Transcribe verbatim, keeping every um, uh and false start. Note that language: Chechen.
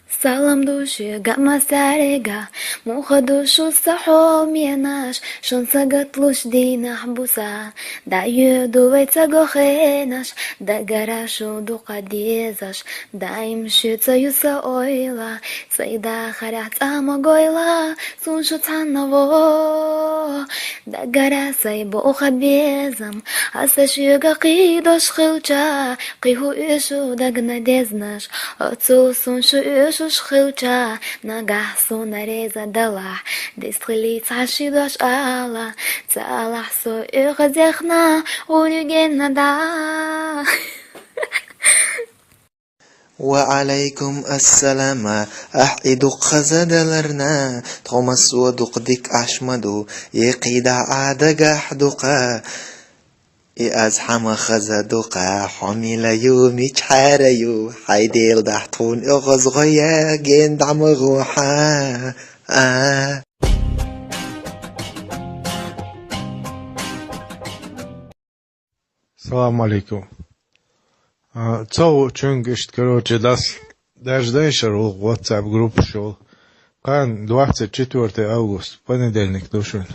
Салам ду шуьга массарига, муха ду шу, са хьоменаш, шун сагатлуш дийнахь буса, дӀайоьду вай ца го хенаш, дагара шу дукха дезаш, даим шуьца ю са ойла, сай дахарехь цӀа ма гойла, сун шу цхьанна во. Дагара сай боху безам, аса шуьга кхийдош хилча, кхин хӀу уьш шу дагна дезнаш, оццул сун шу уьш шу хилча, нагахь суна реза далахь, дистхили цхьа ши дош ала, цалахь со оьгӀазехна, гӀури генна да. Ва Ӏалайкум ассалам, ахь и дукха хаза даларна, тхо массо а дукха дика Ӏаш ма ду, и кхийдахь а дагахь дукха. И аз хьан ма хаза дукха, хьо мила ю, мичхьара ю, хьай Дела дахь тхуна оьгӀаз гӀоя, ген дӀа ма гӀо хьан. А. Салам алейкум. А, цо чуьнга иштта, короче, дас даже дайшар ву WhatsApp группа шул. Кхана двадцать четвёртое август, понедельник ду шуна.